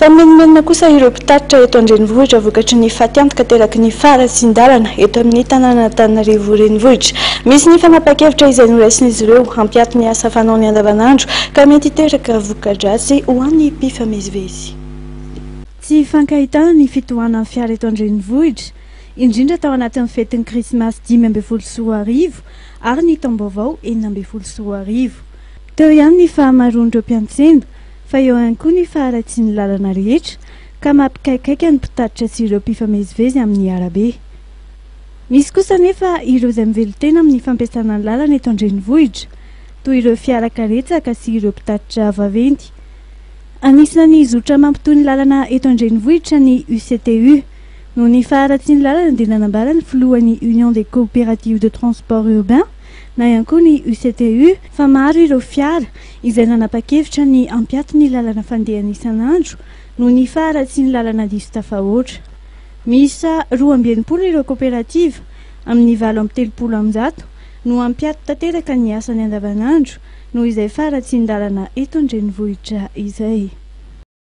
Fa mimenomenona kosa ireo mpitatitra eto an-drenivohitra vokatry ny fatiantoka ateraky ny faharatsian-dalana eto amin'ny tanànan'Antananarivo renivohitra. Misy ny fanapahan-kevitra izay noraisin'izy ireo hampiato ny asa fanaony andavanandro ka mety hiteraka voka-dratsy ho an'ny mpifamezivezy. Tsy ifankahitana ny fitohanan'ny fiara eto an-drenivohitra, indrindra tao anatin'ny fetin'ny krismasy 2015 ary ny taom-baovao 2016. Teo ihany ny fahamaroan'ireo mpiantsena fa eo ihany koa ny faharatsian'ny lalana rehetra ka mampikaikaika ny mpitatitra sy ireo mpifamezivezy amin'ny arabe. Misy kosa anefa ireo izay mivelon-tena amin'ny fampiasana ny lalana eto an-drenivohitra, toy ireo fiara karetsaka sy ireo mpitatitra vaventy. Anisan'ny zotra mampitohy ny lalana eto an-drenivohitra ny UCTU. Noho ny faharatsian'ny lalana dia nanambara ny filohan'ny Union des coopératives de transport urbain na ihany koa ny UCTU fa maro ireo fiara izay nanapa-kevitra ny hampiato ny lalana fandehany isan'andro noho ny faharatsian'ny lalana diso tafahoatra. Miisa 62 ireo koperativa amin'ny 138 no hampiato tanteraka ny asany andavanandro noho izay faharatsian-dalana eto an-drenivohitra izay.